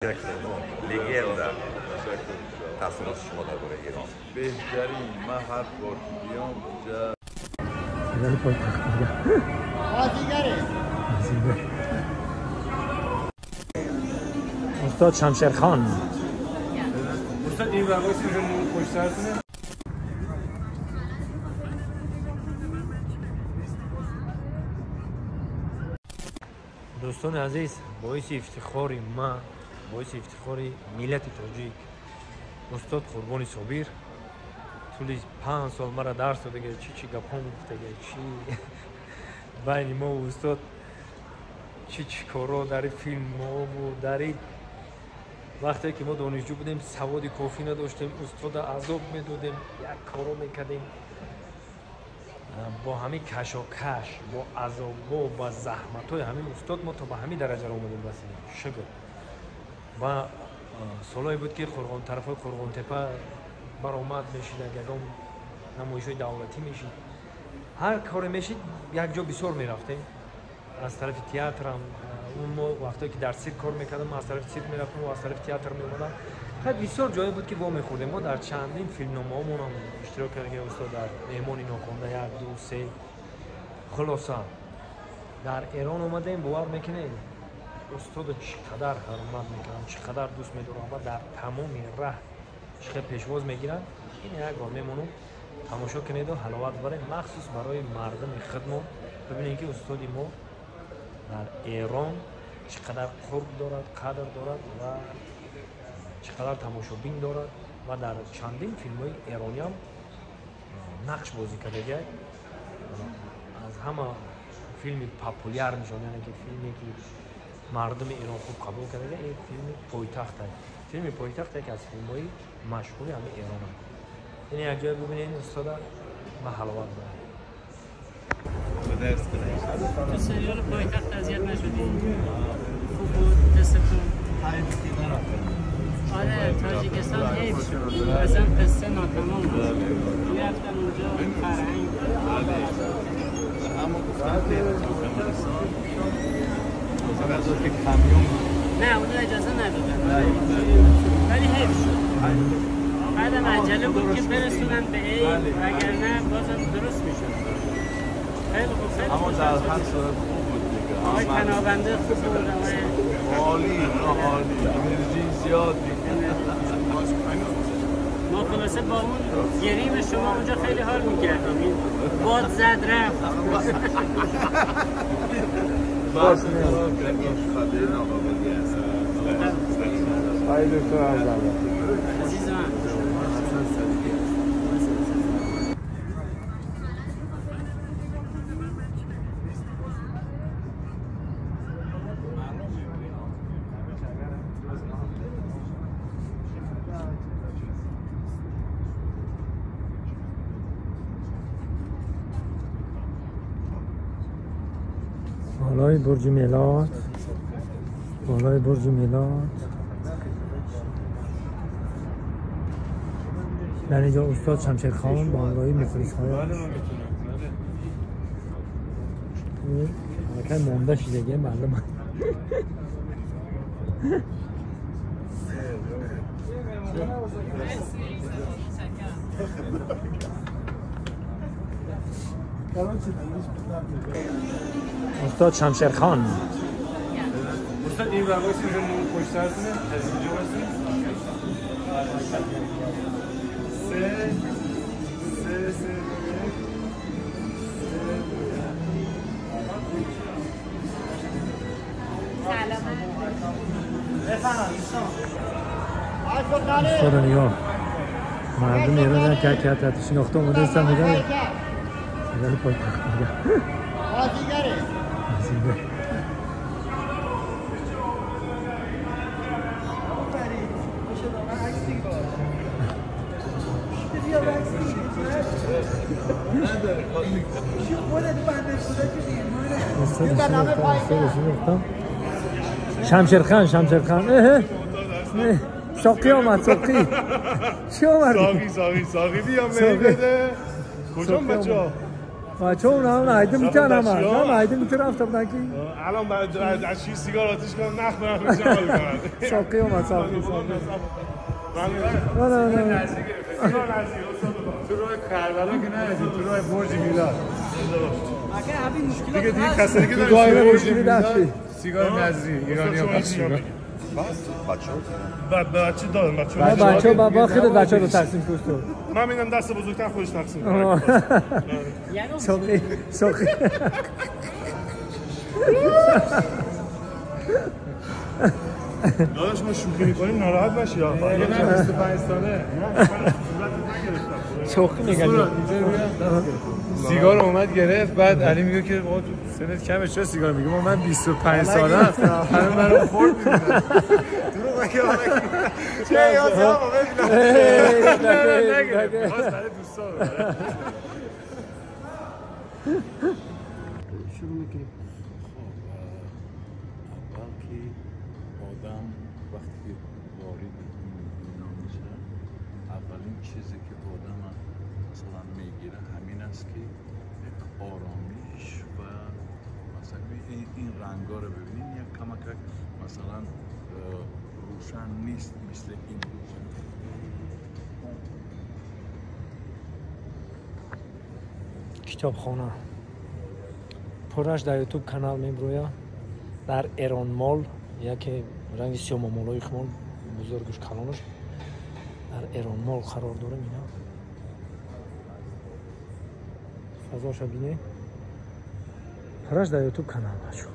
Легенда. Таассуроти шумо дар бораи Эрон? Беҳтарин. Ман ҳар бор ки биём инҷа. Сериали пойтахт мегам. Устод Шамшерхон. Устод ин вақт пушт сартونه. Дӯстони азиз, боиси ифтихори ман, боиси ифтихори миллати тоҷик устод Қурбони Собир тӯли 5 сол мара дарс додага, чӣ чӣ гапҳо гуфтага, чӣ байни мо устод чӣ чӣ корро дар филмҳову дар вақте ки мо донишҷӯ будем, саводи кофӣ надоштем, устода азоб медодем, як коро мекардем. Бо ҳамин кашокаш, бо азобҳо, ба заҳматҳои ҳамин устод мо то ба ҳамин дараҷаро омадем, расидем. Шукр. Ва солҳое буд ки тарафҳои Қурғонтепа баромад мешид, ягон намоишҳои давлатӣ мешид, ҳар коре мешид, як ҷо бисёр мерафтем. Аз тарафи театрам, мо вақтое ки дар цирк кор мекардам, аз тарафи цирк мерафтам, аз тарафи театр меомадам. Хай бисёр ҷое буд ки вомехӯрдем. Мо дар чандин филмномаҳомонам иштирок кардем, устод дар меҳмони нохонда 1, 2, 3. Хулоса дар Эрон омадем, бовар мекунед, устодо чӣ қадар ҳурмат мекунам, чӣ қадар дӯст медорам ва дар тамоми раҳ чӣ хел пешвоз мегиранд. Ин як бор мемонам, тамошо кунеду ҳаловат баред, махсус барои мардуми худмон. Бибинед ки устоди мо дар Эрон чӣ қадар қурб дорад, қадр дорад ва чӣ қадар тамошобин дорад ва дар чандин филмҳои эрониам нақш бозӣ кардагиак. Аз ҳама филми популяр нишон, яъне ки филме ки мардуми Эрон хуб қабул кардага, ин филми Пойтахт аст. Филми Пойтахт яке аз филмҳои машҳури ҳамаи Эрон аст. Ин як ҷое бибинед устода ва ҳаловат баред. تو سریال پایتخت اذیت نشدی؟ خوب بود دستتون؟ آره تاجیکستان حیف شد، اصلا قصه ناتمام بود. میرفتن اونجا فرهنگ. اما گفتن که ترکمنستان که کامیون نه اونو اجازه ندادن، ولی حیف شد. بعدم عجله بود که برسونن به عید، وگرنه بازم درست میشد. خیلی خوب، خیلی اما در هر صورت خوب بود دیگه. آقای پناهنده خوب بود، آقای عالی، عالی، انرژی زیاد دیگه. ما خلاصه با اون گریم شما اونجا خیلی حال می‌کردیم. باد زد رفت. باز خاطر ناقابلی هست. آقای دکتر عزیز من. بالای برج میلاد، بالای برج میلاد. در اینجا استاد شمشیرخان با همراهی مخلص‌هایش. حرکت مونده شده معلومه. استاد شمشیرخان. استاد این وقت پشت سرتونه، از اینجا واسه 3 3 3 سلام. استاد نگاه مردم ایران که که شناخته اومده هستن، میگن سریال پایتخت میگن. شمشیرخان، شمشیرخان. ساقی آمد، ساقی. چی آمد؟ ساقی، ساقی، ساقی بیا می بده. کجا بچه ها؟ بچه‌ها اونم ایده میتونن هم ایده میتونن رفته بودن که الان بعد از چی سیگار آتیش کنم نخ برم چه حال کنم. ساقی اومد ساقی. نه نه نه تو راه کربلا که نرسید، تو راه برج میلاد. دیگه دیگه کسایی که دارن برج میلاد سیگار نذری ایرانی‌ها بس بچه‌ها بچه دادم بچه‌ها بابا خودت بچه‌ها رو تقسیم کن. من میدم دست بزرگتر خودش تقسیم کنه. ساقی ساقی داداش ما شوخی می‌کنیم ناراحت نشی آقا. من 25 ساله. شوخی میگم. سیگار اومد گرفت، بعد علی میگه که آقا تو سنت کمه چرا سیگار میگه؟ من 25 سالم. همه منو خورد می‌دونن. دروغ میگه آقا. چه یاد آقا ببینم. نه خواست برای دوستا ببره. شروع می‌کنیم. اول که آدم وقتی وارد این دنیا میشه، اولین چیزی که آدم مثلا میگیره همین است که یک آرامش و مثلا این رنگا رو ببینین، یک کمک مثلا روشن نیست مثل این روشن. کتابخانه پرش در یوتیوب کانال میبرویا در ایران مال، یکی رنگ سیاه مالای خمال بزرگش کلانش در ایران مال قرار داره. اینا فضاشو بینه پرش در یوتیوب کانال بچو.